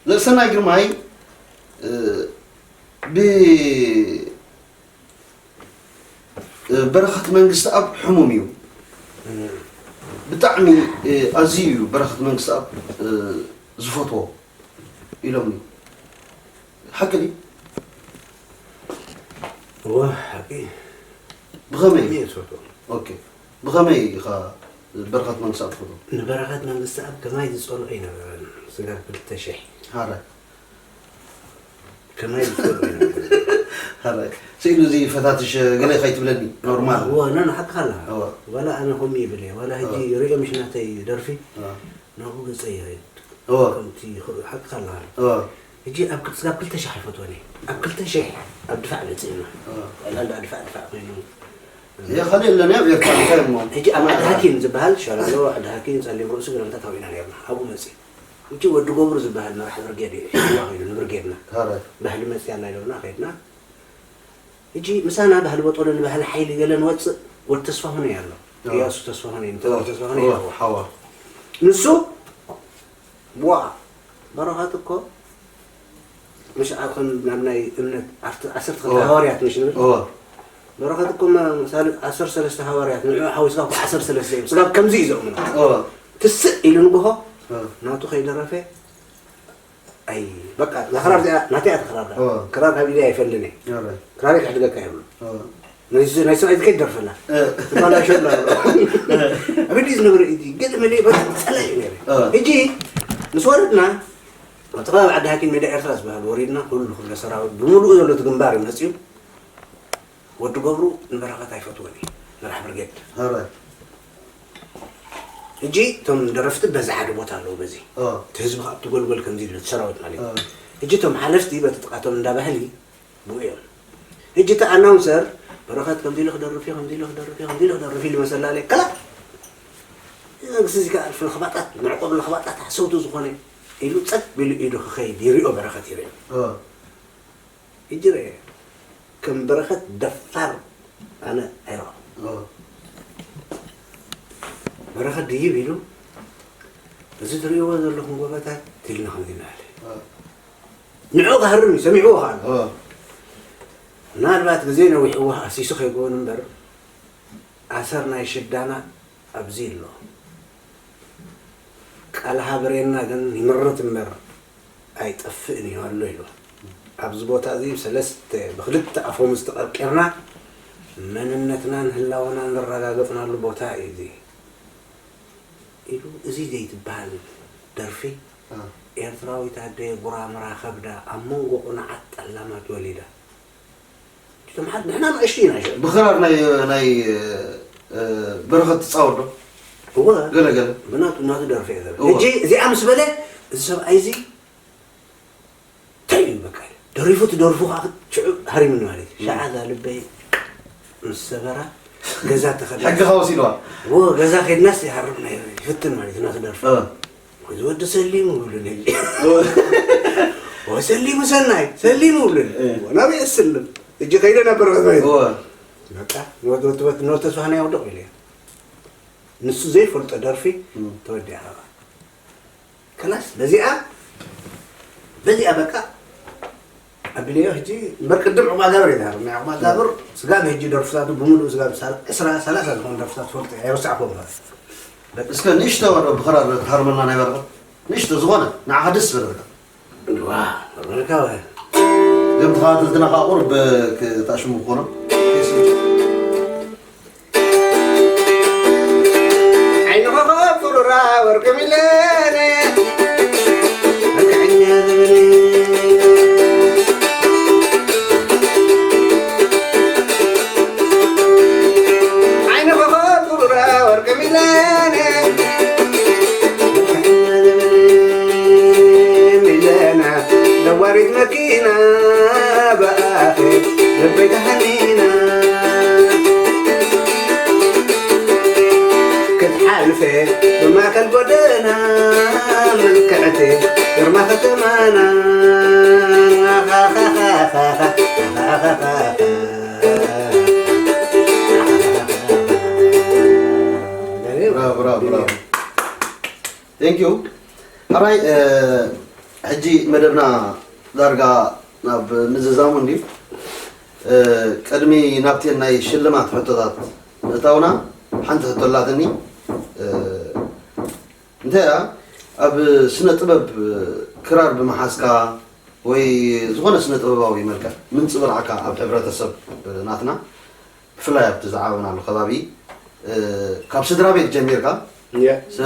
ዘርሰናይ ግርማይ ብ በረኸት መንግስቲ ኣብ ሕሙም እዩ። ብጣዕሚ ኣዝዩ እዩ በረኸት መንግስቲ ኣብ ዝፈትዎ ኢሎምኒ። ሓቂ ድዩ? እወ ሓቂ። ብኸመይ? እየ ዝፈትዎ። ኦኬ። ብኸመይ ኢኻ በረኸት መንግስቲ ኣብ ትፈትዎ? ንበረኸት መንግስቲ ኣብ ከማይ ዝጸልኦ ኣይነበረን። ስጋብ ክልተ ሽሕ። ሓራይ። ከማይ ዝጸልኦ ኣይነበረን። ሓራይ። ስኢሉ እዚ ፈታትሽ ገለ ከይትብለኒ ኖርማል። እወ፣ ኖ፣ ኖ፣ ሓቅኻ ኣለኻ። እወ። ዋላ ኣነ ከምኡ ይብል እየ። ዋላ ሕጂ እወ። ርእዮ ምሽ ናተይ ደርፊ። እወ። ናብኡ ገጸ ይኸይድ። እወ። ከምቲ ይኸ-፣ ሓቅኻ ኣለኻ። እወ። ሕጂ ኣብ ክል-፣ ስጋብ ክልተ ሽሕ ኣይፈትወን እየ። ኣብ ክልተ ሽሕ ኣብ ድፋዕ በጺሕና። እወ። ዕላል ደኣ ድፋዕ ድፋዕ ኮይኑ። እየ፣ ካልእ የለን፣ ኣብ ኤርትራ እንታይ እሞ? ሕጂ ኣብ ዓዲ ሃኪን ዝበሃል ሸላሎ፣ ዓዲ ሃኪን፣ ጸሊም ርእሲ፣ ገለመታት ሃዊና ነርና። ኣብኡ መጺኡ። ሕጂ ወዲ ገብሩ ዝበሃል መራሕ ብርጌድ እዩ። ሒዝዋ ከይዱ ንብርጌድና። ኧረ። ባህሊ መጺኣ ኣላ ኢሎምና ከይድና። ሕጂ ምሳና ባህሊ ቦጦለ ንባህሊ ሓይሊ ገለ ንወጽእ ወዲ ተስፋሁነይ ኣሎ። እወ። እያሱ ተስፋሁነይ፣ ንተስፋ እወ፣ ተስፋሁነይ እወ፣ ይኸውን። ሓዋ። ንሱ፣ ዋ፣ በረኸት እኮ፣ ምሽ ኣብ ከም ናብ ናይ እምነት ዓርተ-፣ ዓሰርተ ክልተ እወ። ሃዋርያት ምሽ ንብል? እወ። በረኸት እኮ መ-፣ ሳል-፣ ዓሰርተ ሰለስተ ሃዋርያት፣ ንዕኡ ሓዊስካ እኮ ዓሰርተ ሰለስተ እዮም። ስጋብ ከምዚ እዩ ዘእምኖ። እወ። ትስእ ኢሉ ንግሆ፣ እወ። ናቱ ከይደረፈ፣ ኣይ፣ በቃ፣ እዛ ክራር እዚኣ ናተይ እያ፣ እታ ክራር እያ። እወ። ክራር ካብ ኢደይ ኣይፈልን'የ። እወ። ክራረይ ከሕድገካ የብሉን። እወ። ናይ ስ-፣ ናይ ሰብኣይ ከይትደርፈላ። እ። ትባላሾ ኣላ። እ። ኣብ ኢደይ ዝነበረ ኢዲ፣ ገለ መለ በቃ ጸላኢ እዩ ነይረ። እወ። ሕጂ ምስ ወረድና፣ ኣብቲ ከባቢ ዓዲ ሃኪም ሜዳ ኤርትራ ዝበሃል ወሪድና፣ ኩሉ ክፍለ ሰራዊት ብምሉኡ ዘሎ እቲ ግንባር እዩ መጺኡ። ወዲ ገብሩ ንበረኸት ኣይፈትዎን እዩ፣ መራሕ ብርጌድ። ሕራይ። ሕጂ እቶም ደረፍቲ በዚ ሓደ ቦታ ኣለዉ፣ በዚ። እ። እቲ ህዝቢ ከኣ ኣብቲ ጎልጎል ከምዚ ኢሉ፣ እቲ ሰራዊት ማለት እዩ። እ። ሕጂ እቶም ሓለፍቲ በቲ ጥቓቶም እንዳ ባህሊ ብኡ እዮም። ሕጂ እቲ ኣናውንሰር፣ በረኸት ከምዚ ኢሉ ክደርፍ እዩ፣ ከምዚ ኢሉ ክደርፍ እዩ፣ ከምዚ ኢሉ ክደርፍ እዩ ኢሉ መሰላለ፣ ከላ! እዚ መንግስቲ እዚ ከኣ ኣልፊ ለኽባጣት፣ መዕቆቢ ለኽባጣት፣ ሓሰውቲ ዝኾነ ኢሉ ጸጥ ኢሉ ኢዱ ክኸይድ ይሪኦ፣ በረኸት ይሪኦ። እ። ሕጂ ርኤ፣ ከም በረኸት ደፋር ኣነ ኣይረኸብኩን። ኦ። በረኸት ድይብ ኢሉ፣ "እዚ ትርእይዎ ዘለኹም ጎቦታት" ኢልና ከምዚ እናበለ። ኦ። ንዕኡ ክሃርም እዩ፣ ሰሚዕዎ ከኣ ኣሎ። ኦ። ምናልባት ግዜ ነዊሕዎ ሃሲሱ ከይከውን እምበር፣ ኣሰር ናይ ሽዳና ኣብዚ ኣሎ። ቃል ሃበሬና ግን ይምርት እምበር ኣይጠፍእን እዩ ኣሎ ኢሉ። ኣብዚ ቦታ እዚ ብሰለስተ፣ ብክልተ ኣፎሙዝ ተቐርቂርና መንነትናን ህላወናን ዘረጋገጽናሉ ቦታ እዩ እዚ ኢሉ። እዚ ዘይትበሃል ደርፊ፣ እ። ኤርትራዊት ኣደ ጉራምራ ከብዳ ኣብ መንጎ ቁኑዓት ጠላማት ወሊዳ። እቶም ሓ-፣ ንሕና ንእሽቱ ኢና፣ ሸ-፣ ብኽራር ናይ፣ ናይ፣ እ፣ በረኸት ትጻወት ዶ? እወ። ገለ ገለ። ብናቱ፣ ናቱ ደርፊ እየ ዘብል። እወ። ሕጂ እዚኣ ምስ በለ፣ እዚ ሰብኣይ እዚ እንታይ እዩ በቃ? ደሪፉ፣ እቲ ደርፉ ከዓ ሽዑ ሃሪሙኒ ማለት እዩ። እም። ሸዓ እዛ ልበይ ምስ ሰበራ፣ ገዛ ተኸድና። ሕጊ ከወሲድዋ። እወ፣ ገዛ ከድናስ ይሃርም ናይ፣ ይፍትን ማለት እዩ፣ ናቱ ደርፊ። እ። እዚ ወዲ ሰሊሙ ይብሉኒ። ኦ፣ ሰሊሙ ሰናይ፣ ሰሊሙ ይብሉኒ። እ። ናበይ እስልም? እጂ ከይደ ናብ በረኸት ማለት። እወ። በቃ፣ ንወዲ፣ ወዲ፣ ወዲ፣ ንወዲ ተስፋ ናይ ወድቕ ኢለ። ንሱ ዘይፈልጦ ደርፊ እም። ተወዲኣ። ከላስ፣ በዚኣ፣ በዚኣ በቃ፣ ኣቢለዮ ሕጂ እምበር ቅድም ዑቕባጋብር እየ ዝሃርም። ናይ ዑቕባጋብር ስጋብ ሕጂ ደርፍታቱ ብምሉእ ስጋብ ሳል-፣ ዕስራ፣ ሰላሳ ዝኾኑ ደርፍታት ዝፈልጦ እየ፣ ኣይረሳዕኩዎን እኳ። በቃ። እስከ ንእሽቶ ወረ ብኽራር ክትሃርመልና ናይ በረኸት? ንእሽቶ ዝኾነ፣ ንዓኻ ደስ ዝበለካ። ዋ፣ በረካ ወ። እዞም ተኸታተልትና ከዓ ቁሩብ ክ-፣ ክተኣሽሙ ክኾኖም። ዓይኒ ኮኸብ ቁሩራ ወርቂ ሚለነ፣ መልክዐኛ ዘበነ። ዓይኒ ኮኸብ ቁሩራ ወርቂ ሚለነ፣ መልክዐኛ ዘበነ። ሚለነ፣ ለዋሪት መኪና፣ ብኣኺ ልበይ ተሃኒና። ክትሓልፈ ብማእከል ጎደና፣ ምልክዕቲ ግርማ ከተማና። ብራቮ፣ ብራቮ፣ ብራቮ። Thank you። ሕራይ፣ እ፣ ሕጂ መደብና ዳርጋ ናብ ምዝዛሙ እንድዩ። እ፣ ቅድሚ ናብተን ናይ ሽልማት ሕቶታት ምእታውና ሓንቲ ሕቶ ኣላትኒ። እ፣ እንታይ እያ፣ ኣብ ስነ ጥበብ ክራር ብምሓዝካ ወይ ዝኾነ ስነ ጥበባዊ መልክዕ ምንጽብራዕካ ኣብ ሕብረተሰብ ናትና፣ ብፍላይ ኣብቲ ዝዓበናሉ ከባቢ፣ እ፣ ካብ ስድራ ቤት ጀሚርካ፣ እየ። ስ-፣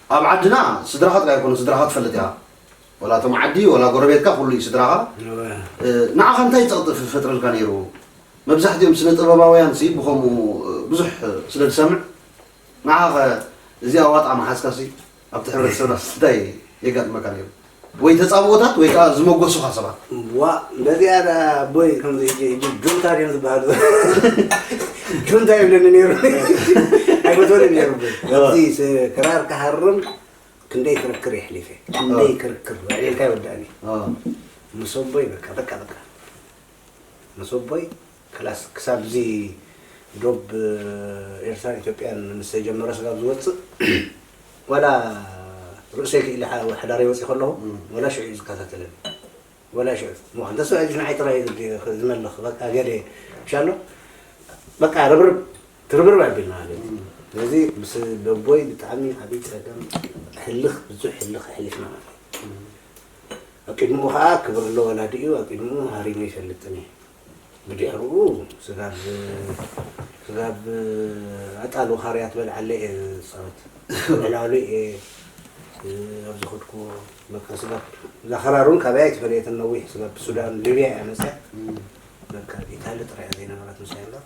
ኣብ ዓድና ስድራኻ ጥራይ ኣይኮነ፣ ስድራኻ ትፈልጥ ኢኻ። ወላ እቶም ዓዲ፣ ወላ ጎረቤትካ፣ ኩሉ እዩ ስድራኻ። እወ። እ፣ ንዓኻ እንታይ ጸቕጢ ፈጥረልካ ነይሩ? መብዛሕትኦም ስነ ጥበባውያን ሲ ብኸምኡ፣ እ፣ ብዙሕ ስለ ዝሰምዕ፣ ንዓኸ እዚኣ ዋጣ መሓዝካሲ ኣብቲ ሕብረተሰብና እንታይ የጋጥመካ ነይሩ? ወይ ተጻብኦታት ወይ ከኣ ዝመጎሱኻ ሰባት? ዋ፣ በዚኣ ደኣ ኣቦይ ከምዚ ሕጂ፣ ሕጂ ጁንታ ድዮም ዝበሃሉ? ጁንታ ይብለኒ ነይሩ። ኣይፈትወኒ ነይሩ ኣቦይ። ዋ። ኣብዚ ስ-፣ ክራር ክሃርም ክንደይ ክርክር የሕሊፈ። ክንደይ ዋ። ክርክር፣ ውዕል ኢልካ ይወዳእኒ። ዋ። ምስ ኣቦይ በቃ፣ በቃ፣ በቃ። ምስ ኣቦይ ክላስ ክሳብ እዚ ዶብ ኤርትራን ኢትዮጵያን ምስ ተጀመረ ስጋብ ዝወፅእ፣ ዋላ ርእሰይ ክኢለ ሓ-፣ ሓዳረይ ወፂእ ከለኹ፣ እም። ዋላ ሽዑ እዩ ዝከታተለኒ። ዋላ ሽዑ። እሞ፣ እንተ ሰብኣይ እዚ ንዓይ ጥራይ እዩ ዝመልኽ፣ በቃ ገለ፣ ምሻሎ? በቃ ርብርብ፣ ትርብርብ ኣቢልና ማለት እዩ። እም። ስለዚ፣ ምስ ኣቦይ ብጣዕሚ ዓብዪ ፀገም፣ ህልኽ፣ ብዙሕ ህልኽ ኣሕሊፍና ማለት እዩ። እም። ኣብ ቅድሚኡ ኸዓ ክብሪ ኣሎ ወላዲ እዩ፣ ኣብ ቅድሚኡ ሃሪሙ ይፈልጥን እዩ። ብድሕሪኡ ስጋብ፣ ስጋብ ኣጣል ወኻርያ ትበልዓለ እየ ዝፃወት። ዕላሉ እየ፣ ኣብዚ ኸድኩዎ፣ በቃ ስጋብ፣ እዛ ኸራር እውን ካበይ ኣይተፈለየትን ነዊሕ፣ ስጋብ ሱዳን፣ ሊብያ እያ መፅያ። እም። በቃ ኢታሊ ጥራይ እያ ዘይነበረት ምሳይ እምበር።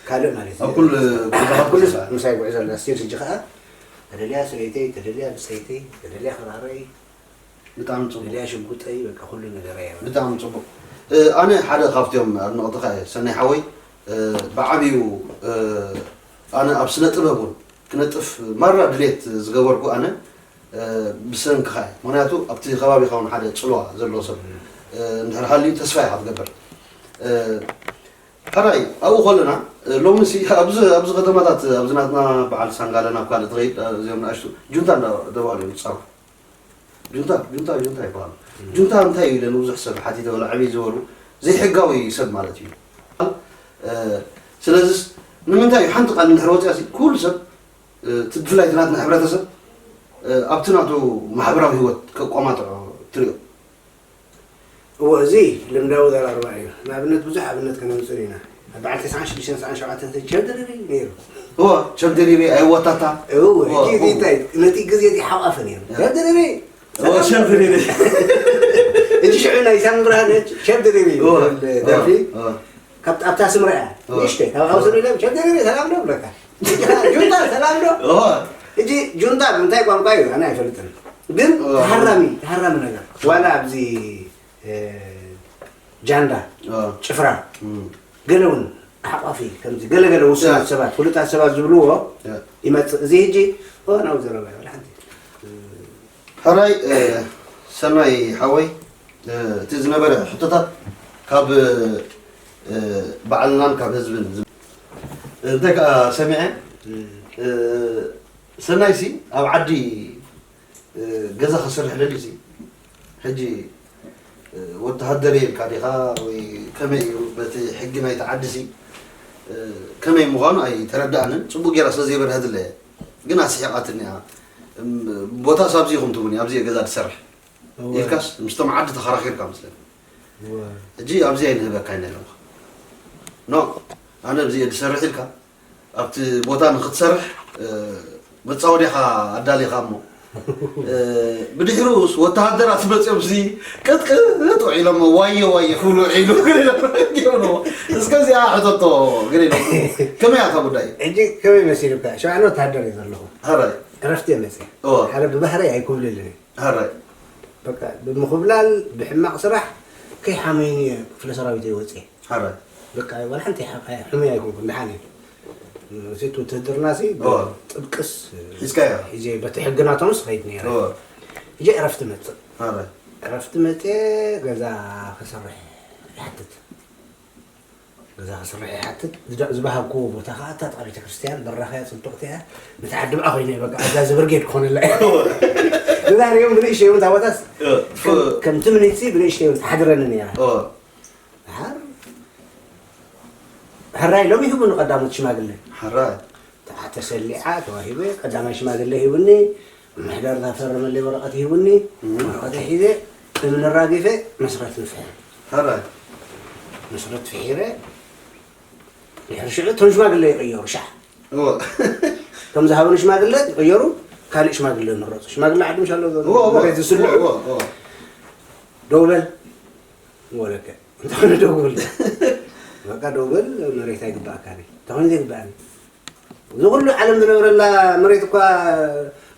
ካልእ ማለት ኣብ እዩ። ኩሉ ጉዕዞ ኣብ ኩሉ ትስራሕ። ምሳይ ጉዕዞ ኣላ። ስቲል ሕጂ ኸዓ ተደልያ ሰበይተይ፣ ተደልያ ብፀይተይ፣ ተደልያ ኸራረይ፣ ብጣዕሚ ጽቡቕ። ድልያ ሽጉጠይ፣ በቃ፣ ኩሉ ነገረይ እያ። ብጣዕሚ ጽቡቕ። እ፣ ኣነ ሓደ ካብቶም ኣድነቕትኻ እየ፣ ሰናይ ሓወይ። እ፣ ብዓብዩ፣ እ፣ ኣነ ኣብ ስነ ጥበብ እውን ክነጥፍ ማራ ድሌት ዝገበርኩ ኣነ፣ እ፣ ብሰንክኻ እየ። ምኽንያቱ ኣብቲ ከባቢኻ እውን ሓደ ጽልዋ ዘለዎ ሰብ፣ እ፣ እንድሕር ሃልዩ ተስፋ ኢኻ ትገብር። እ፣ ሕራይ፣ ኣብኡ ከለና፣ እ፣ ሎምሲ ኣብዚ፣ ኣብዚ ከተማታት፣ ኣብዚ ናትና በዓል ሳንጋለን ኣብ ካልእ ትኸይድ፣ እ፣ እዚኦም ንኣሽቱ ጁንታ እንዳተባህሉ እዮም ዝጸርፉ። ጁንታ፣ ጁንታ፣ ጁንታ ይበሃሉ። ጁንታ እንታይ እዩ ኢለ ንብዙሕ ሰብ ሓቲተ፣ ወላ ዕብይ ዝበሉ ዘይሕጋዊ ሰብ ማለት እዩ። እ፣ ስለዚስ ንምንታይ እዩ ሓንቲ ቃል እንድሕር ወፂኣሲ ኩሉ ሰብ፣ እ፣ እቲ ብፍላይ እቲ ናትና ሕብረተሰብ፣ እ፣ ኣብቲ ናቱ ማሕበራዊ ህይወት ከቋማጥዖ ትሪኦ? እዎ፣ እዚ ልምዳዊ ዘራርባ እዩ። ንኣብነት፣ ብዙሕ ኣብነት ከነምፅእ ኢና። ኣብ በዓል ተስዓን ሽዱሽተን፣ ተስዓን ሸውዓተን ቸብደሪሪ ነይሩ። እዎ፣ ቸብደሪሪ ኣይወታታ። እዎ፣ እዎ፣ ሕጂ እዚ እዎ። እንታይ፣ ነቲ ግዜ እዚ ሓቋፈ ነይሩ። ያ። ቸብደሪሪ፣ እዎ፣ ሰላም ዶ? ቸብደሪሪ። ሕጂ ሽዑ ናይ ሳሚ ብርሃነ ቸብደሪሪ እዎ፣ ዝብል እዎ፣ ደርፊ። እዎ። ካብ፣ ኣብታ ስምረ እያ። እዎ። ንእሽተይ፣ ካብ ሃውሰ እዎ። ኢሎም ቸብደሪሪ፣ ሰላም ዶ ብለካ። ሕጂ ኸዓ ጁንታ፣ ሰላም ዶ? እዎ። ሕጂ ጁንታ ብምንታይ ቋንቋ እዩ? ኣነ ኣይፈልጥን። ግን እዎ። ተሃራሚ፣ ተሃራሚ ነገር። ዋላ ኣብዚ እ፣ ጃንዳ፣ እ። ጭፍራ፣ እም። ገለ እውን ኣሕቋፊ፣ ከምዚ ገለ ገለ ውሱናት ያ። ሰባት፣ ፍሉጣት ሰባት ዝብልዎ ያ። ይመጽእ። እዚ ሕጂ እዋናዊ ዘረባ እዩ፣ ወላ ሓንቲ። ሕራይ፣ እ፣ ሰናይ ሓወይ፣ እ፣ እቲ ዝነበረ ሕቶታት ካብ፣ እ፣ ባዕልናን ካብ ህዝብን ዝ-፣ እንታይ ከኣ ሰሚዐ፣ እም። እ፣ ሰናይሲ ኣብ ዓዲ እ፣ ገዛ ክስርሕ ደልዩሲ፣ ሕጂ፣ እ፣ ወተሃደር እየ ኢልካ ዲኻ ወይ ከመይ እዩ በቲ ሕጊ ናይቲ ዓዲሲ፣ እ፣ ከመይ ምዃኑ ኣይተረድኣንን። ጽቡቕ ጌራ ስለ ዘይበርሀትለ እየ። ግን ኣስሒቓትኒ እያ። እም፣ ቦታስ ኣብዚ ኢኹም ትብሉኒ፣ ኣብዚ እየ ገዛ ዝሰርሕ እወ። ኢልካስ ምስቶም ዓዲ ተኸራኺርካ መስለኒ። እወ። ሕጂ ኣብዚ ኣይንህበካ ኢና ኢሎምኻ። ኖ፣ ኣነ ኣብዚ እየ ዝሰርሕ ኢልካ ኣብቲ ቦታ ንኽትሰርሕ፣ እ፣ መጻወድያኻ ኣዳሊኻ እሞ፣ እ፣ ብድሕሪኡስ ወተሃደራት መጺኦምሲ ቅጥቅጥ ውዒሎሞ፣ ዋየ ዋየ ክብሉ ውዒሉ ገለ ኢሎሞ። እስከ እዚኣ ሕተቶ ገለ ኢሎሞ። ከመይ እያ እታ ጉዳይ? ሕጂ ከመይ መሲሉካ? ሸውዓተ ወተሃደር እዩ ዘለኹ። ሕራይ። ዕረፍቲ እየ መጺአ። እወ። ሓደ ብባህረይ ኣይኩብልልን እየ። ሕራይ። በቃ ብምኹብላል፣ ብሕማቕ ስራሕ ከይሓመዩኒ እየ ክፍለ ሰራዊተይ ወጺአ። ሕራይ። በቃ፣ ዋላ ሓንቲ ሓ-፣ ኣይ-፣ ሕሙይ ኣይኮንኩን፣ ደሓን እየ። እቲ ውትህድርና ሲ፣ እወ። ጥብቅስ ሒዝካዮ? ሒዘ፣ በቲ ሕጊ ናቶምስ ኸይድ ነይረ። እወ። ሕጂ ዕረፍቲ መጽእ። እወ። ዕረፍቲ መጽእ፣ ገዛ ክሰርሕ ይሓትት። ገዛ ክስራሕ ይሓትት። ዝደ-፣ ዝበሃብክዎ ቦታ ከዓ እታ ጥቓ ቤተክርስትያን በራኸያ ጽብቕቲ እያ። ነቲ ዓዲ ብኣ ኮይነ እየ በቃ፣ እዛ ዝብርጌድ ክኾነላ እየ። ገዛ ርዮም ብንእሽተይ እውን እታ ቦታስ እ፣ ከም፣ እ። ከም ትምኒትሲ ብንእሽተይ እውን ትሓድረኒ ነይራ። እ። ድሓር ሕራይ ኢሎም ይህቡኒ ቀዳሞት ሽማግለ። ሕራይ። ተዓ-፣ ተሰሊዓ ተዋሂበ፣ ቀዳማይ ሽማግለ ሂቡኒ፣ ምምሕዳር ዝፈረመለይ ወረቐት ሂቡኒ፣ እም። ወረቐተይ ሒዘ፣ እምኒ ኣራጊፈ፣ መስረት ንፍሐ። ሕራይ። መስረት ፍሒረ፣ ድሕሪ ሽዑ እቶም ሽማግለ ይቕየሩ፣ ሻዕ። እወ። እቶም ዝሃቡኒ ሽማግለ ይቕየሩ፣ ካልእ ሽማግለ ይምረፁ። ሽማግለ ዓዲ ምሽ ኣሎ፣ እወ፣ እወ። መሬት ዝስልዑ። እወ፣ እወ። ደው በል፣ ወለከ። እንተኾነ ደው በል። በቃ ደው በል፣ መሬት ኣይግባእካን እዩ። እንተኾነ ዘይግባእኒ። እዚ ኩሉ ዓለም ዝነብረላ መሬት እኳ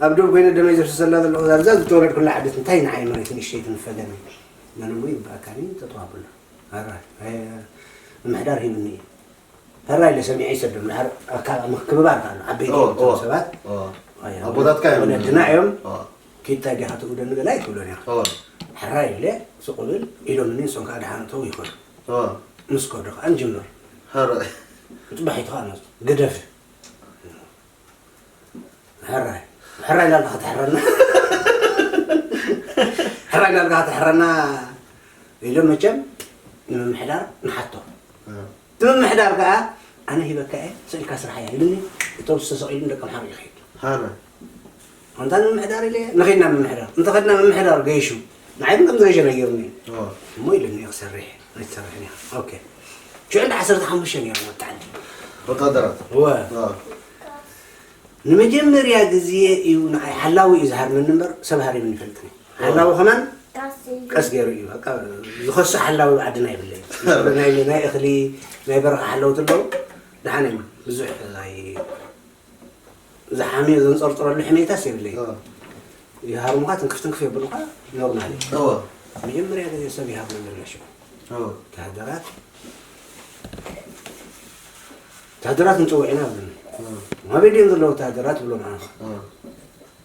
ኣብ ዶብ ኮይነ ደመይ ዘፍስሰላ ዘለኹ፣ ኣብዛ ዝተወለድኩላ ዓዲ እንታይ ንዓይ መሬት ንእሽተይ ትንፈገኒ? መን እሞ ይግባእካኒ? ተጠዋብሎ። ኣራ፣ ኣይ፣ ምምሕዳር ሂብኒ እዩ። ሕራይ ኢለ ሰሚዐ ይሰዶም። ድሓር ኣካ-፣ ምክብባር ከኣ ኣሎ። ዓበይቲ ኦ፣ እዮም እቶም ኦ፣ ሰባት። ኦ። ኣይ፣ ኣቦታትካ እዮም። ወለድና እዮም። ኦ። ኪድ ታይ ዲኻ ትእውደኒ ገለ ኣይትብሎን ኢኻ። ኦ። ሕራይ ኢለ ስቕ እብል ኢሎምኒ፣ ንሶም ከኣ ደሓን እተው ይኾኑ። ኦ። ምስ ከዱ ከኣ ንጅምር። ሕራይ። ጽባሒቱ ከኣ ንወጽእ። ግደፍ። ሕራይ። ሕራይ ላልካ ከተሕረና። ሕራይ ላልካ ከተሕረና ኢሎም መቸም ንምምሕዳር ንሓቶ። እ። እቲ ምምሕዳር ከኣ፣ "ኣነ ሂበካ እየ፣ ስእልካ ስራሕ እያ" ኢሉኒ፣ እቶም ዝተሰቒሉ ደቂ ኣምሓሩ ይኸይድ። ሃረ። ኣንታ ንምምሕዳር ኢለ፣ ንኸይድና ምምሕዳር። እንተ ኸድና ምምሕዳር ገይሹ፣ ንዓይ ግን ከም ዝገሸ ነጊሩኒ። ኦ። እሞ ኢሉኒ፣ "ክሰርሕ እየ፣ ኣይትሰርሕን ኢኻ." ኦኬ። ሽዑ እንዳ ዓሰርተ ሓሙሽተ ነይሮም ኣብቲ ዓዲ። ወታደራት? እወ። ኦ። ንመጀመርያ ግዜ እዩ ንዓይ ሓላዊ እዩ ዝሃርመኒ እምበር፣ ሰብ ሃሪሙኒ ይፈልጥን እዩ። ኦ። ሓላዊ ከማን ቀስ ገይሩ እዩ። በቃ፣ ዝኸሱ ሓላዊ ኣብ ዓድና የብለይ። ናይ፣ ናይ እኽሊ፣ ናይ በረኻ ሓለውቲ ኣለዉ። ደሓን እዮም። ብዙሕ ኣይ-፣ ዝሓምዮ ዘንጸርጽረሉ ሕሜታስ የብለይ። ኦ። ይሃርሙኻ፣ ትንክፍ ትንክፍ የብሉኻ፣ ኖርማል እዩ። ኦ። መጀመርያ ግዜ ሰብ ይሃርመኒ ዘሎ ሽዑ። ኦ። ወታደራት፣ ወታደራት ንጽውዕ ኢና ብሉኒ። ኦ። ኣበይ ድዮም ዘለዉ ወታደራት ብሎም ኣነ። ኦ።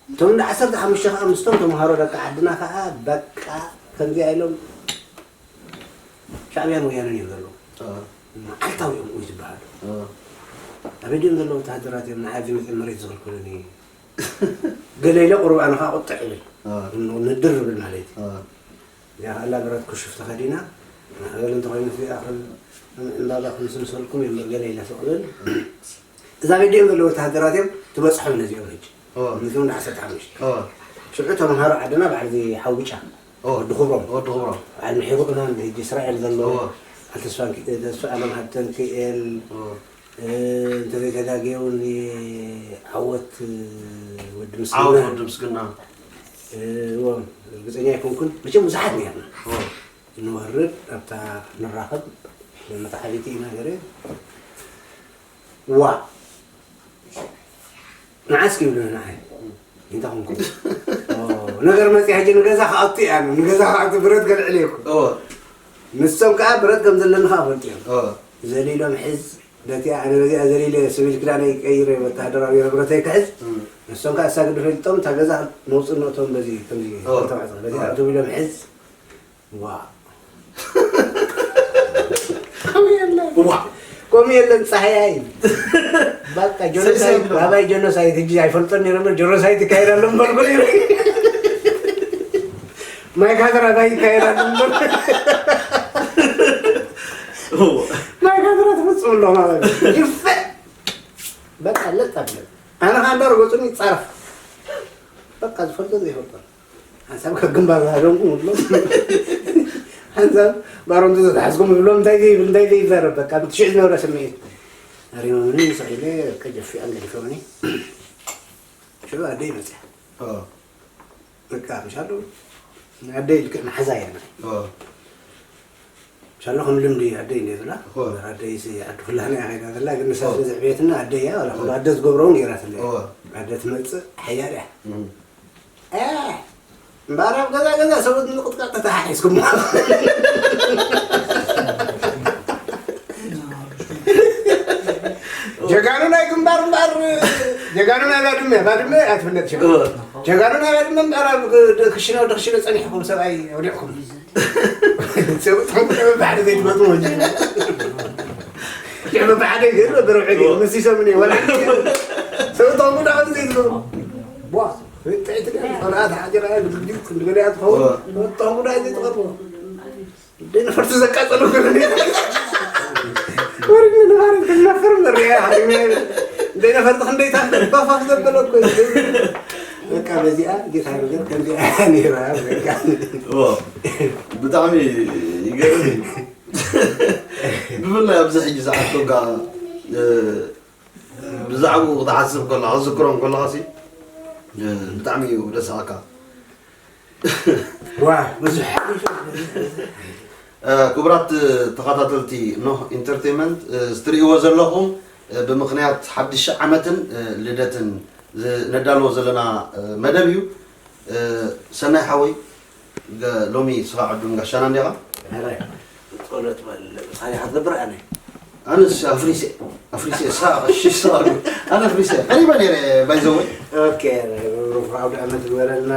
እቶም እንዳ ዓሰርተ ሓሙሽተ ከኣ ምስቶም ተምሃሮ ደቂ ዓድና ከኣ በቃ ከምዚኣ ኢሎም ሻዕብያን ወያነን እዮም ዘለዉ። አ። መዓልታዊ እዮም ወይ ዝበሃሉ። አ። ኣበይ ድዮም ዘለዉ ወተሃደራት እዮም ንዓይ ኣብዚ መፅኦም መሬት ዝኽልክሉኒ? ገለ ኢለ ቁሩብ ኣነ ከኣ ቁጥዕ እብል። አ። ን-፣ ንድር እብል ማለት እዩ። አ። እዚኣ ከኣ ብረት ክሹፍ ተኸዲና፣ ማዕበል እንተኾይኑ እዚኣ ከም ዕምባባ ክምስምሰልኩም እየ እምበር ገለ ኢለ ስቕ እብል። እዛ በዲኦም ዘለዉ ወተሃደራት እዮም ትበጽሖም ነዚኦም ሕጂ። እወ። ነዚኦም ዳ ዓሰርተ ሓሙሽተ። እወ። ሽዑ ተምሃሮ ዓድና በዓል እዚ ሓው ብጫ፣ እወ። ወዲ ክብሮም። ወዲ ክብሮም። በዓል ምሒሩ ቅማም ሕጂ እስራኤል ዘሎ፣ እወ። በዓል ተስፋ፣ ተስፋ ኣለም ሃብተንክኤል፣ እወ። እ፣ እንተዘይተጋግየ እውን ዓወት ወዲ ምስግና። ዓወት ወዲ ምስግና። እ፣ እወ፣ ርግጸኛ ኣይኮንኩን። መቸም ብዙሓት ነርና። እወ። ንወርድ፣ ኣብታ ንራኸብ፣ መተዓቢቲ ኢና ገለ። ዋ። ንዓስኪ ይብሉኒ ንዓይ። እንታይ ኮንኩ? ኦ፣ ነገር መጽያ ሕጂ ንገዛ ክኣቱ እያ፣ ንገዛ ክኣቱ ብረት ከልዕል እየ እኮ። እወ። ንሶም ከኣ ብረት ከም ዘለኒ ከኣ ፈልጡ እዮም። እወ። ዘሊሎም ሕዝ፣ በቲኣ፣ ኣነ በዚኣ ዘሊለ ስቪል ክዳነይ ቀይረ ወተሃደራዊ ብረተይ ክሕዝ፣ እም። ንሶም ከኣ እሳ ግዲ ፈልጦም፣ እታ ገዛ መውጽእ ነቶም በዚ፣ ከምዚ፣ እወ። ተባዕጾ፣ በዚኣ እወ። ኣእትው ኢሎም ሕዝ። ዋ። ከምኡ የለን። ዋ። ከምኡ የለን፣ ጻህያይ። በቃ፣ ጀኖሳይድ፣ ሰይሰይ ብሎ። ባባይ ጀኖሳይድ፣ ሕጂ ኣይፈልጦን ነይረ እምበር፣ ጀኖሳይድ ይካየድ ኣሎ እምበር፣ ብሎ ነይረ። ማይ ካድራ ታይ ይካየድ ኣሎ እምበር። እዋ። ማይ ካድራ ትፍጽም ኣሎ ማለት እዩ። ይፈ-፣ በቃ፣ ለጥ ኣብለ። ኣነ ኻንዳር ገጹን ይጻረፍ። በቃ፣ ዝፈልጦ ዘይፈልጦ። ሓንሳብ ካብ ግንባር ዝሃደምኩም ይብሎም። ሓንሳብ ባሮንቱ ዝተሓዝኩም ይብሎም። እንታይ ዘይብል፣ እንታይ ዘይዛረብ፣ በቃ፣ ብትሽዕ ዝነበረ ስምዒት። ኣሪሞምኒ፣ ስቕ ኢለ፣ በቃ፣ ጀፊዖም ገዲፎምኒ። ሽዑ ኣደይ መጽያ። ኦ። በቃ፣ ምሻሉ፣ ኣደይ ልክዕ መሓዛ እያ፣ ንዓይ። ኦ። ሻሎ ከም ልምዲ ኣደይ እንደ ዝብላ፣ እኮ። ኣደይ ሲ ዓዲ ኩላህና እያ ከይዳ ዘላ፣ ግን ንሳ እኮ። ስለ ዘዕበየትና ኣደይ እያ፣ ዋላ እኮ። እኮ ኣደ ዝገብሮ እውን ገይራትለይ። እኮ። ኣደ ትመጽእ ሓያል እያ። እም። እ፣ እምበኣር ኣብ ገዛ ገዛ ሰብኡት ምቕጥቃጥ ተተሓሒዝኩም። ጀጋኑ ናይ ግንባር እምበኣር፣ ጀጋኑ ናይ ባድመ፣ ባድመ እያ ትፍለጥ ሽም። እወ። ጀጋኑ ናይ ባድመ እምበኣር ኣብ ግ-፣ ድ-፣ ክሽነ ወዲ ክሽነ ጸኒሕኩም ሰብኣይ ኣውዲቕኩም። ሰብኡት ባሕሪ ዘይትመጡ ወጂ። ልዕሊ ብሓደ ይገርም ነበር፣ ብሕጊ መሲሶም እኔ፣ ወላ ሓንቲ ሰው ተኹም ዳ ከምዚ ይብሉ። ቧ፣ ጥዕቲ ደኣ፣ ቆልዓ ተሓዲራ፣ ግዲ ክንዲ ገለ እያ ትኸውን። ተኹም ዳ እዚ ትቐርቦ። ደይ ነፈርቲ ዘቃጸሉ ገለ እኔ። ወርድ ንባር ክንነፍር ንሪኣ፣ ሃሪመ። ደይ ነፈርቲ ክንደይ ታንከር ባፋፍ ዘበለ እኮ እዩ። በቃ በዚኣ ጌታ ነገር ከምዚኣ ነይራ፣ በቃ። ዋ፣ ብጣዕሚ ይገርም እዩ። ብፍላይ ኣብዚ ሕጂ ዝዓድኮ ጋ፣ እ፣ ብዛዕባኡ ክትሓስብ ከለኻ፣ ክዝክሮም ከለኻሲ፣ እ፣ ብጣዕሚ እዩ ደስ ዝብለካ። ዋ፣ ብዙሕ። እ፣ ክቡራት ተኸታተልቲ ኖህ ኢንተርቴይንመንት፣ እ፣ እትርእይዎ ዘለኹም፣ እ፣ ብምኽንያት ሓድሽ ዓመትን፣ እ፣ ልደትን ዝ-፣ ነዳልዎ ዘለና፣ እ፣ መደብ እዩ። እ፣ ሰናይ ሓወይ፣ ገ-፣ ሎሚ ስኻ ዕዱም ጋሻና እንዲኻ? ኣረ፣ ጸሎት በል፣ እንታይ ኢኻ ትገብር ኣነ? ኣነስ ኣፍሪሰ፣ ኣፍሪሰ፣ ስኻ፣ እሺ፣ ስኻ፣ ኣነ ኣፍሪሰ። ቀሪበ ነይረ፣ ባይ ዘ ወይ። ኦኬ፣ ብሩኽ ኣውደ ዓመት ይግበረልና።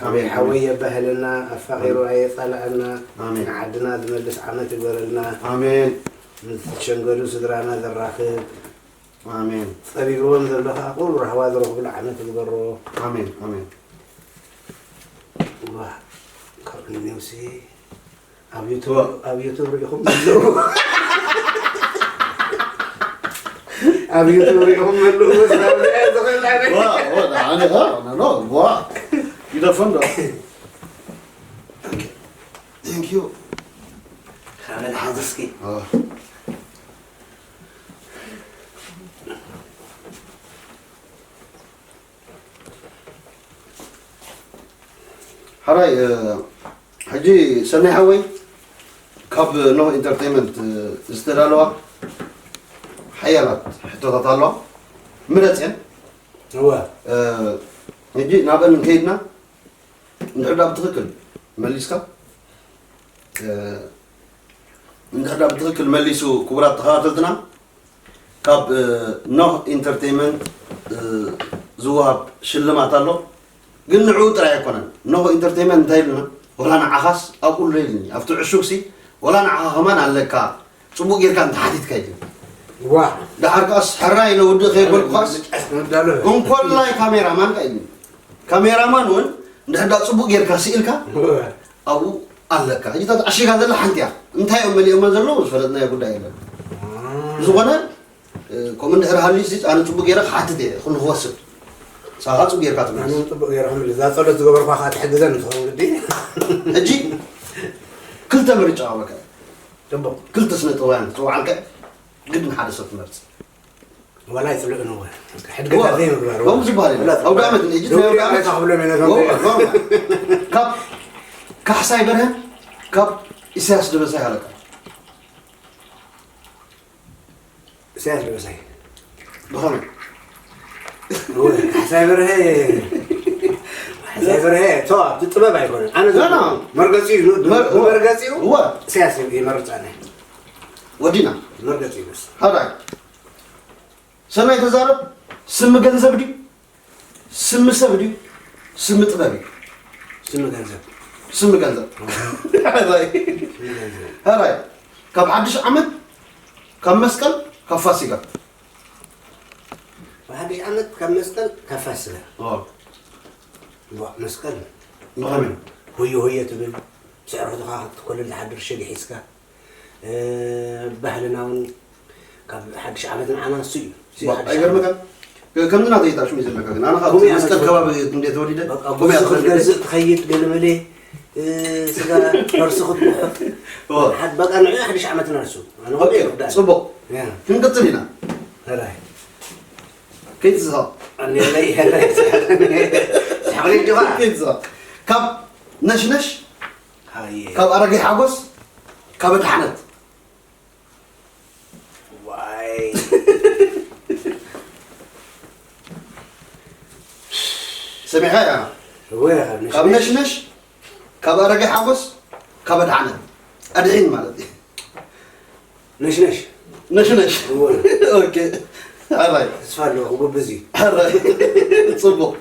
ኣሜን፣ ሓወይ ሓወይ የባህለና፣ ኣፋቒሩ ኣየጻልኣና። ኣሜን። ንዓድና ዝመልስ ዓመት ይግበረልና። ኣሜን። ምስ ሸንገዱ ስድራና ዘራኽብ። ኣሜን። ጸቢብዎም ዘሎ ከዓ ቁሩብ ራህዋ ዝረኽብሉ ዓመት ይግበሮ። ኣሜን፣ ኣሜን። ዋ፣ ካብ ኒውሲ ኣብ ዩቱብ፣ ዋ። ኣብ ዩቱብ ርኢኹም ኣለዉ። ኣብ ዩቱብ ርኢኹም ኣለዉ። ስለ ዝኽእል ኣነ። ዋ፣ ዋ፣ ኣነ፣ ዋ፣ ኖ፣ ኖ፣ ዋ። ይደፈን ዶ? Thank you. ካመል ሓዝስኪ። ዋ። ሓራይ፣ እ፣ ሕጂ ሰናይ ሓወይ፣ ካብ ኖህ ኢንተርቴይንመንት፣ እ፣ ዝተዳለዋ ሓያላት ሕቶታት ኣለዋ። ምረጽ እየን። እወ። እ፣ ሕጂ ናብአን እንከይድና፣ እንድሕር ዳ ብትኽክል መሊስካ፣ እ፣ እንድሕር ዳ ብትኽክል መሊሱ፣ ክቡራት ተኸታተልትና፣ ካብ፣ እ፣ ኖህ ኢንተርቴይንመንት፣ እ፣ ዝወሃብ ሽልማት ኣሎ። ግን ንዕኡ ጥራይ ኣይኮነን። ኖህ ኢንተርቴይንመንት እንታይ ኢሉና? ወላ ንዓኻስ ኣብኡ ኣሎ ኢሉኒ። ኣብቲ ዕሹግሲ ወላ ንዓኻ ከማን ኣለካ። ጽቡቕ ጌርካ እንተ ሓቲትካ ኢሉኒ። ዋ። ደሓር ከኣስ ሕራይ ኢለ ውድእ ከየበልኩኻስ፣ ምጫስ ክንዳሎ። እንኮላይ ካሜራማን ከኣ ኢሉኒ። ካሜራማን እውን እንድሕር ዳ ጽቡቕ ጌርካ ስኢልካ፣ ዋ። ኣብኡ ኣለካ። ሕጂ እታ ተዓሺጋ ዘላ ሓንቲ እያ። እንታይ እዮም መሊኦማ ዘለዉ ዝፈለጥናዮ ጉዳይ የለን። ዋ። ብዝኾነ፣ እ፣ ከምኡ እንድሕር ሃልዩሲ ኣነ ጽቡቕ ገይረ ክሓትት እየ፣ ኩሉ ክወስድ። ንስኻ ጽቡቕ ጌርካ ትመልስ። ኣነ ጽቡቕ ገይረ ክምልስ። እዛ ጸሎት ዝገበርኳ ከኣ ትሕግዘኒ ትኸውን ግዲ። ሕጂ ክልተ ምርጫ ኣበካ። ጽቡቕ። ክልተ ስነ ጥበባውያን ክጽውዓልካ፣ ግድን ሓደ ሰብ ትመርጽ። ዋላ ኣይጽልእን እወ። ሕድገታት ዋ፣ ዘይምግባር። ከምኡ ዝበሃል የለን። ዋላ ኣውደ ዓመት ንሕጂ ደውል ናይ ኣውደ ዓመት። ኣይታ ክብሎም እየ ነቶም ወ-፣ ወ-፣ ካብ ካሕሳይ በርሀ፣ ካብ ኢሳያስ ደበሳይ ሃለቃ። ኢሳያስ ደበሳይ። ብኸመይ? እወ፣ ካሕሳይ በርሀ፣ ካሕሳይ በርሀ፣ ቶ፣ ኣብቲ ጥበብ ኣይኮነን። ኣነ ና፣ ና። መርገጺኡ፣ መር-፣ እወ። መርገጺኡ እወ። ኢሳያስ ይመርጽ ኣነ። ወዲና። መርገጺኡ በስ። ሃዳይ። ሰናይ ተዛረብ። ስሚ ገንዘብ ድዩ? ስሚ ሰብ ድዩ? ስሚ ጥበብ እዩ። ስሚ ገንዘብ። ስሚ ገንዘብ። ኣዎ። ሃዳይ። ስሚ ገንዘብ። ሃዳይ። ካብ ሓድሽ ዓመት፣ ካብ መስቀል፣ ካብ ፋሲጋ። ካብ ሓድሽ ዓመት፣ ካብ መስቀል፣ ካብ ፋሲጋ። ኣዎ። ዋ፣ መስቀል። ብኸመይ? ሆየ ሆየ ትብል፣ ስዕረትኻ ክትኮልል ትሓድር ሽግ ሒዝካ። እ፣ ባህልና እውን ካብ ሓድሽ ዓመት ንዓና እሱ እዩ። እሱ እዩ ዋ፣ ሓድሽ ኣይገርመካን? ዓመት። ከ-፣ ከምዚ ናተይ እታ ሽሙ እዩ ዘለካ ግን። ኣነ ካብ ከምኡ እያ መስቀል መስቀል። ከባቢ እንደ ተወሊደ፣ በቃ ከምኡ እያ ብዙ ተወሊደ። ክትገዝእ ትኸይድ ገለ መለ፣ እ፣ ስጋ ፈርሲ ክትጉሕፍ። ዋ። ሓድ-፣ በቃ ንዑ ሓድሽ ዓመትና እሱ። ኣነ ኦኬ፣ ከምኡ ይርዳእ። ጽቡቕ። ያ። ክንቅጽል ኢና። ሕራይ። ከይትስሕቕ። ኣነ ለይ፣ ሕራይ፣ ስሕቕ። ስሕቕ ልጅኻ። ከይትስሕቕ። ካብ ነሽነሽ፣ ሃየ። ካብ ኣረጋይ ሓጎስ፣ ካብ ኣድሓነት። ዋይ። ሰሚዕኻያ? እወ፣ ካብ ካብ ነሽነሽ። ነሽነሽ፣ ካብ ኣረጋይ ሓጎስ፣ ካብ ኣድሓነት። ኣድሒን ማለት እዩ። ነሽነሽ። ነሽነሽ። እወ። ኦኬ። ሕራይ። ተስፋ ኣለዎ፣ ክጉብዝ እዩ። ሕራይ። ጽቡቕ።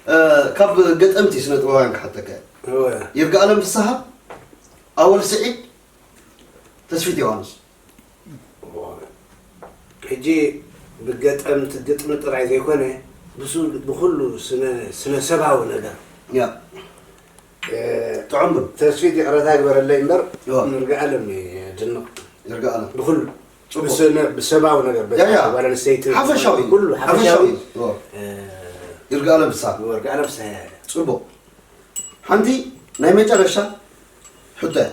እ፣ ካብ ገጠምቲ ስነ ጥበባውያን ክሓተካ እየ። እወ። ይርጋኣለም ፍስሃ፣ ኣወል ስዒድ፣ ተስፊት ዮሃንስ። ሕጂ ብገጠምቲ ግጥሚ ጥራይ ዘይኮነ ብሱ ብኩሉ ስነ- ስነ ሰባዊ ነገር ያ እ፣ ጥዑም ብል። ተስፊት ይቕረታ ግበረለይ እምበር እዋ። ንርግኣለም የድንቕ ይርጋኣለም ብኩሉ ጽቡቕ። ብስነ- ብሰባዊ ነገር በቲ ያ፣ ያ። ጓል ኣንስተይቲ ሓፈሻዊ ኩሉ ሓፈሻዊ ሓፈሻዊ እዋ። እ፣ ይርጋኣለም ፍስሓ ወርግኣለም ፍስሓ እያ። ጽቡቕ። ሓንቲ ናይ መጨረሻ ሕቶ እያ።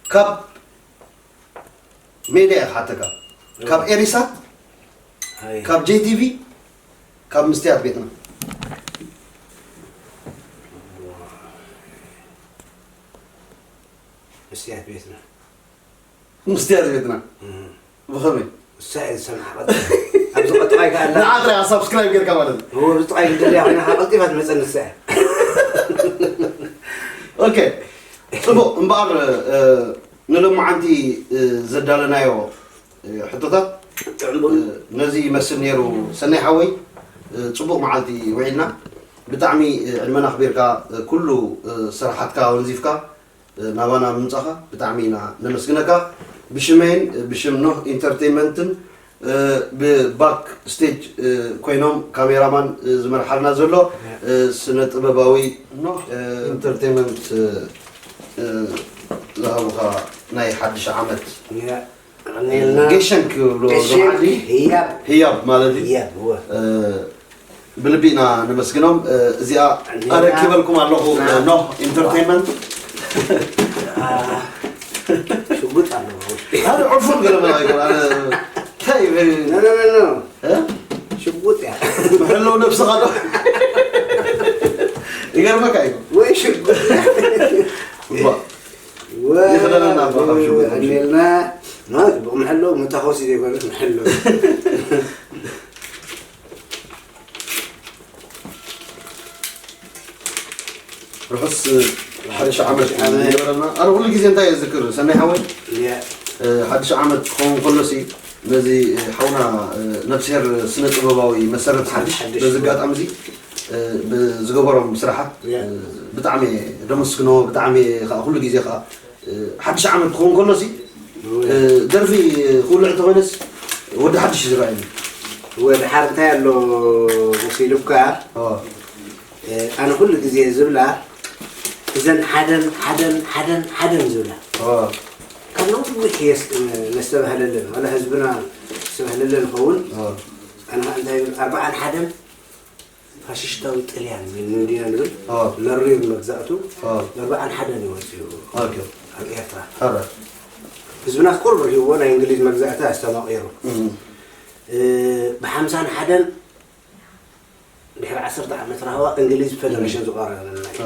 ካብ ሜድያ እየ ክሓተካ፣ ካብ ኤሪሳት፣ ኣይ፣ ካብ ጄቲቪ፣ ካብ ምስትያት ቤትና። መስትያት ቤትና ምስትያት ቤትና እም። ብኸመይ? እሳ እየ ዝሰምዓ ኣብዚ ቀጥታ ይከኣላ ንዓ ጥራይ ሳብስክራይብ ጌርካ ማለት እዩ። እዎ ብጥቃይ ግደልያ ኮይና ካብ ቀልጢፋ ትመፀኒ እሳ እያ ኦኬ፣ ጽቡቕ እምበኣር፣ እ፣ ንሎማዓንቲ፣ እ፣ ዘዳለናዮ፣ እ፣ ሕቶታት፣ ጥዕምቡን እ፣ ነዚ ይመስል ነይሩ። ሰናይ ሓወይ፣ እ፣ ጽቡቕ መዓልቲ ውዒልና። ብጣዕሚ፣ እ፣ ዕድመና ኣኽቢርካ፣ እ፣ ኩሉ፣ እ፣ ስራሓትካ ወንዚፍካ፣ እ፣ ናባና ምምጻኻ ብጣዕሚ ኢና ነመስግነካ። ብሽመይን፣ እ፣ ብሽም ኖህ ኢንተርቴይንመንትን፣ እ፣ ብባክ ስቴጅ፣ እ፣ ኮይኖም ካሜራማን፣ እ፣ ዝመርሓልና ዘሎ፣ እ፣ ስነ ጥበባዊ ኖህ፣ እ፣ ኢንተርቴይንመንት፣ እ፣ እ፣ ዝሃቡኻ ናይ ሓድሽ ዓመት የቐንየልና ጌሸንክ ይብሎ ጌሸንክ ዓዲ ህያብ ህያብ ማለት እዩ። ህያብ እወ እ፣ ብልቢ ኢና ነመስግኖም። እ፣ እዚኣ ኣረኪበልኩም ኣለኹ። እ፣ ኖህ ኢንተርቴይንመንት ሽጉጥ ኣለዎ ውሽጢ ኣነ ዕፉን ገለ መላ ይኮን ኣነ እንታይ ይብል? ነነነነ እ? ሽጉጥ እያ መሐለዊ ነብስኻ ዶ ይገርመካ እዩ። ወይ ሽጉጥ እባ፣ ይኽደነና እባ ካብ ሽጉጥ። ቀኒልና ጽቡቕ መሐለዊ መታኾሲ ዘይኮነት መሐለዊ ርሑስ ሓድሽ ዓመት ይግበረልና። ኣነ ኩሉ ግዜ እንታይ እየ ዝዝክር ሰናይ ሓወይ፣ ሓድሽ ዓመት ክኸውን ከሎሲ ነዚ ሓውና ነብስሄር ስነ ጥበባዊ መሰረት ሓድሽ በዚ ኣጋጣሚ እዚ ብዝገበሮም ስራሓት ብጣዕሚ ደመስግኖ። ብጣዕሚ ከዓ ኩሉ ግዜ ከዓ ሓድሽ ዓመት ክኸውን ከሎሲ ደርፊ ክውልዕ እንተኾይነስ ወዲ ሓድሽ ዝረኣየኒ። ወድሓር እንታይ ኣሎ መሲሉካ? ኣነ ኩሉ ግዜ ዝብላ እዘን ሓደን ሓደን ሓደን ሓደን ዝብላ ካብ ነዊሕ ነስተባህለለን ዋላ ህዝብና ነስተባህለለን ንኸውን ኣነ እንታይ ይብል ኣርባዓን ሓደን ፋሽሽታዊ ጥልያን እንዲና ንብል መሪር መግዛእቱ ኣርባዓን ሓደን ይወፅኡ ኣብ ኤርትራ ህዝብና ቁሩብ ርሂዎ ናይ እንግሊዝ መግዛእቲ ኣስተማቒሩ ብሓምሳን ሓደን ድሕሪ ዓሰርተ ዓመት ራህዋ እንግሊዝ ፈደረሽን ዝቋረበልና እዩ።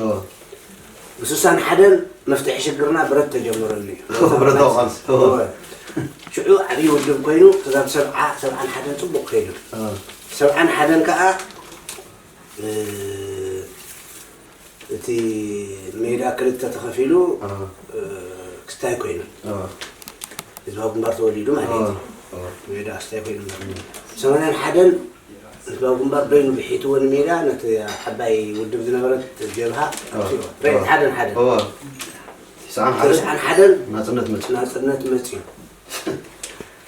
ብስሳን ሓደን መፍትሒ ሽግርና ብረት ተጀመረሉ እዩ። ብረታዊ ቃልሲ። እወ። ሽዑ ዓብዪ ውድብ ኮይኑ ክሳብ ሰብዓ ሰብዓን ሓደን ፅቡቕ ከይዱ። ሰብዓን ሓደን ከዓ እ፣ እቲ ሜዳ ክልተ ተኸፊሉ እ፣ ክስታይ ኮይኑ ህዝባዊ ግንባር ተወሊዱ ማለት እዩ። ሜዳ ክስታይ ኮይኑ ሰማንያን ሓደን ህዝባዊ ግንባር በይኑ ብሒትዎ ንሜዳ ነቲ ዓባይ ውድብ ዝነበረት ጀብሃ ኣጥፊኦ። ሬት ሓደን ሓደን እወ። ትስዓን ሓደ ተስዓን ሓደን ናጽነት መጽ ናጽነት መጽዩ።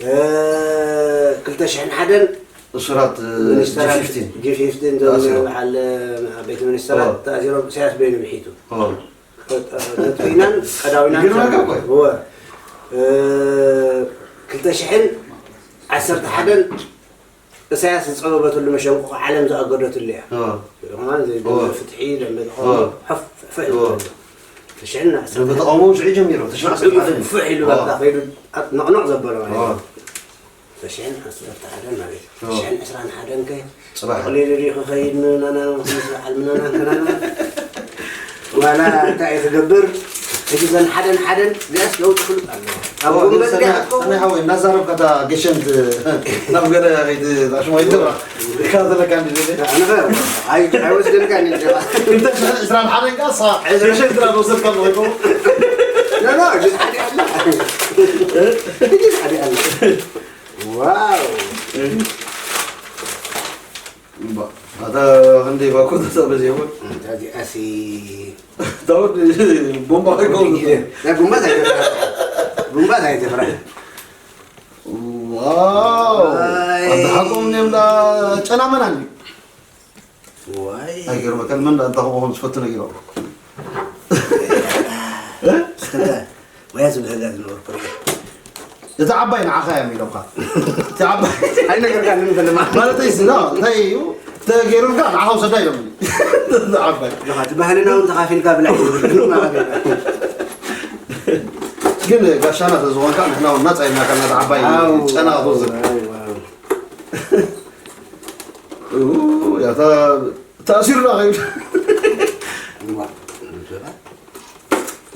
እ፣ ክልተ ሽሕን ሓደን እሱራት ሚኒስተራት ጂ ፊፍቲን ጂ ፊፍቲን ተኣሲሮም። በዓል ቤት ሚኒስተራት እወ። ተኣሲሮም ኢሳያስ በይኑ ብሒቱ። እወ። ነጥቢናን ቀዳዊናን ይገርመካ እኮ እዩ። እወ። እ፣ ክልተ ሽሕን ዓሰርተ ሓደን እሳያስ ዝጸበበትሉ መሸንቆ ዓለም ዝኣገደትሉ እያ። እወ። ከማን ዘይገበረ እወ። ፍትሒ ደንበ ተቃውሞ እወ። ሕፍ ፍሕ ኢሉ እወ። ዘሎ። ክልተ ሽሕን ዓሰርተ ደንበ ተቃውሞ ሽዑ ጀሚሩ፣ ተሽዑ ዓሰርተ ሓደ ፍሕ ኢሉ በቃ ከይዱ ኣብ ነቕነቕ ዘበለ ማለት እዩ። እወ። ክልተ ሽሕን ዓሰርተ ሓደ ማለት እዩ። እወ። ክልተ ሽሕን ዕስራን ሓደን ከ ጽባሕ። ተቕሊሉ ድዩ ክኸይድ ምናና ምስ በዓል ምናና ምናና ዋላ እንታይ እዩ ክገብር? ሕጂ ዘን ሓደን ሓደን ገስ ለውጢ ክሉጥ ኣለዎ። ኣብ እወ፣ ወንበር ሰናይ ዲኣ ክትከውን? ሰናይ ሓወይ፣ እናዛረብካ እታ ገሸንት ናብ ገለ ከይትኣሽሞ ይድራ። ኢልካ ዘለካ እንዲ ዘለ። ኣነ ኸ ኣይ- ኣይወስደልካን እየ። ክልተ ሽሕን ዕስራን ሓደን ከኣ እሳ ገሸንት ናብ ወሰድካ ኣለኹ። ኖ፣ ኖ፣ ሕጂ ጻዕዲ ኣላ። ሕጂ ጻዕዲ ኣላ። ዋው። እምባ፣ ኣታ ክንደይ ኮተታ በዚያውን። ታዚኣሲ ታወድ ቦምባ ከይከውን። ናይ ጉንባት ኣይተፍራ ጉንባት ኣይተፍራ ዋው። ኣይ። ኣንተ ሓቆም ነም ዳ ጨና መናኒ። ዋይ ኣይገርመከን መን ዳ እንታ ኾኾም ዝፈቱ ነጊሮ። እስከ ወያ ዝብህጋ ዝነበርኩ እቲ ዓባይ ንዓኻ እዮም ኢሎምካ። እቲ ዓባይ ኣይነገርካ ንምፈልማ ማለት እዩ ስና እንታይ እዩ ተገይሩልካ ንዓኻ ውሰዳ ኢሎም። እቲ ዓባይ እቲ ባህልና እውን ተኻፊልካ ብላ ግን ጋሻና ተዝኾንካ ንሕና እውን ናፃ ኢልናካ ናት ዓባይ ጨና ክወስድ። ተኣሲሩና ከይዱ።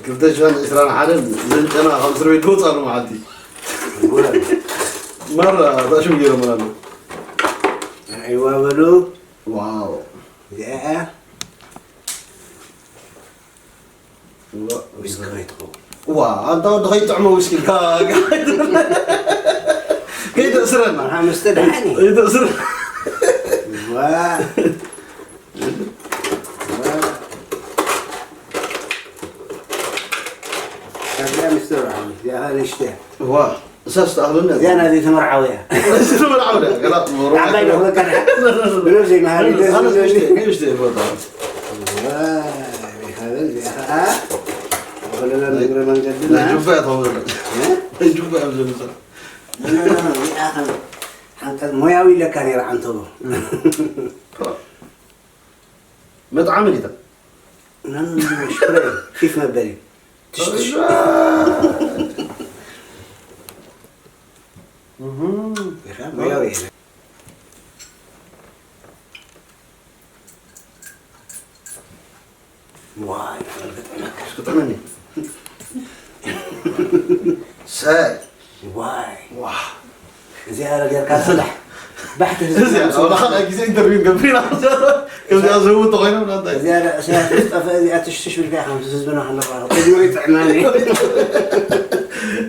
ክልተ ሽሕን ዕስራን ሓደን ዘን ጨና ካብ እስር ቤት ዝወፃሉ መዓልቲ ማራ ታሽም ገይሮምና ኣለዉ። ኣይዋ በሉ ዋው እዚኣ ዊስኪ ከይትኸውን ዋ ኣንታ ወዲ ከይጥዕሞ ዊስኪ ኢልካ ከይተእስረና ሓምስተ ደሓን እዩ ከይተእስረ ዋ ዋ ካብዚኣ ምስተ ብርሃን እዚኣ ንሽተ ዋ እሳስ ተኣኽለና እዚኣ ናይ ዘይተመርዓወ እያ እሱ መርዓው ዳ ገላ ዓባይ ደኽበካ ብነብሰይ መሃሪ ደስ ዝብለኒ ንሽተ ይፈታ ይኸበል እዚኣ ከዓ ዘለና ንግረ መንገድና ጁባ ተወለ ጁባ ዘምሰል ሓንቀት ሞያዊ ኢለካ ነይረ ዓንተቦ መጥዓሚ ዲታ ሽፕረ ፊፍ መበሊ ትሽትሽ ሞያዊ ኢለ ዋይ ክጥዕመኒ ሰይ ዋይ ዋ እዚኣ ጌርካ ስራሕ ባሕቲ እዚ ወላ ካልኣይ ግዜ ኢንተርቪው ገብሪና ከምዚኣ ዝህቡ እንተኮይኖም ናንታይ እዚኣ ርእስያ ተስጠፈ እዚኣ ትሽትሽ ብልካ ከም ህዝብና ከነቕርብ ቅድሞ ይጥዕመኒ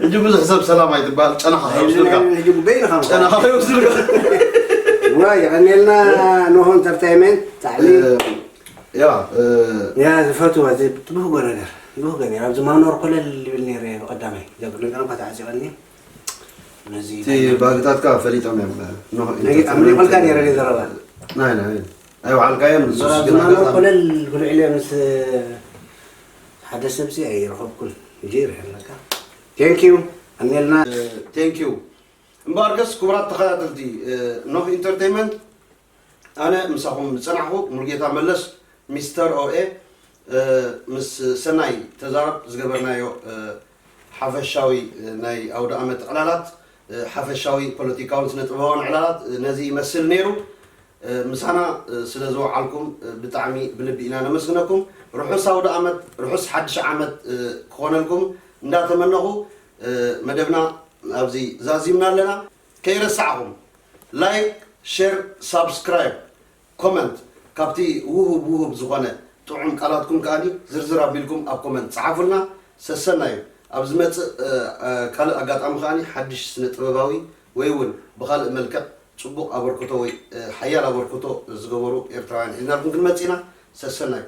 እጂ ብዙሕ ሰብ ሰላም ኣይትበሃል ጨናኻ ከይወስድልካ ሕጂ በይንኻ ጨናኻ ከይወስድልካ ዋ የቐኒልና ኖሆ ኢንተርቴይንመንት ታዕሊ ያ ያ ዝፈትዋ እዚ ብህጎ ነገር ብህጎ ነገር ኣብዚ ማኖር ኮለል ይብል ነይረ ብቐዳማይ ዘብር ነገር እንኳ ተዓፂቐኒ ነዚ እቲ ባህግታትካ ፈሊጦም እዮም ኖሆ ነጊ- ኣብ ሊቆልካ ነይረ ድዩ ዘረባ ናይ ናይ ኣይወዓልካዮም ንሱስ ኣብዚ ግን ማኖር ኣጋጣሚ ኮለል ክልዕለ ምስ ሓደ ሰብሲ ኣይረኸብኩን ሕጂ ይርሕለካ ቴንኪዩ ኣሜልና ቴንኪዩ እምበኣርከስ ክቡራት ተኸታተልቲ ኖህ ኢንተርቴይንመንት ኣነ ምሳኹም ዝፀናሕኹ ሙሉጌታ መለስ ሚስተር ኦኤ ምስ ሰናይ ተዛረብ ዝገበርናዮ ሓፈሻዊ ናይ ኣውደ ኣመት ዕላላት ሓፈሻዊ ፖለቲካውን ስነ ጥበባውን ዕላላት ነዚ ይመስል ነይሩ ምሳና ስለ ዝወዓልኩም ብጣዕሚ ብልቢ ኢና ነመስግነኩም ርሑስ ኣውደ ኣመት ርሑስ ሓድሽ ዓመት ክኾነልኩም እንዳተመነኹ መደብና ኣብዚ ዛዚምና ኣለና ከይረሳዕኹም like share subscribe comment ካብቲ ውሁብ ውሁብ ዝኾነ ጥዑም ቃላትኩም ከኣኒ ዝርዝር ኣቢልኩም ኣብ comment ጸሓፉልና ሰሰናዩ ኣብ ዝመጽእ ካልእ ኣጋጣሚ ከኣኒ ሓድሽ ስነ ጥበባዊ ወይ እውን ብኻልእ መልክዕ ጽቡቕ ኣበርክቶ ወይ ሓያል ኣበርክቶ ዝገበሩ ኤርትራውያን ሒዝናልኩም ክንመጽእ ኢና ሰሰናዩ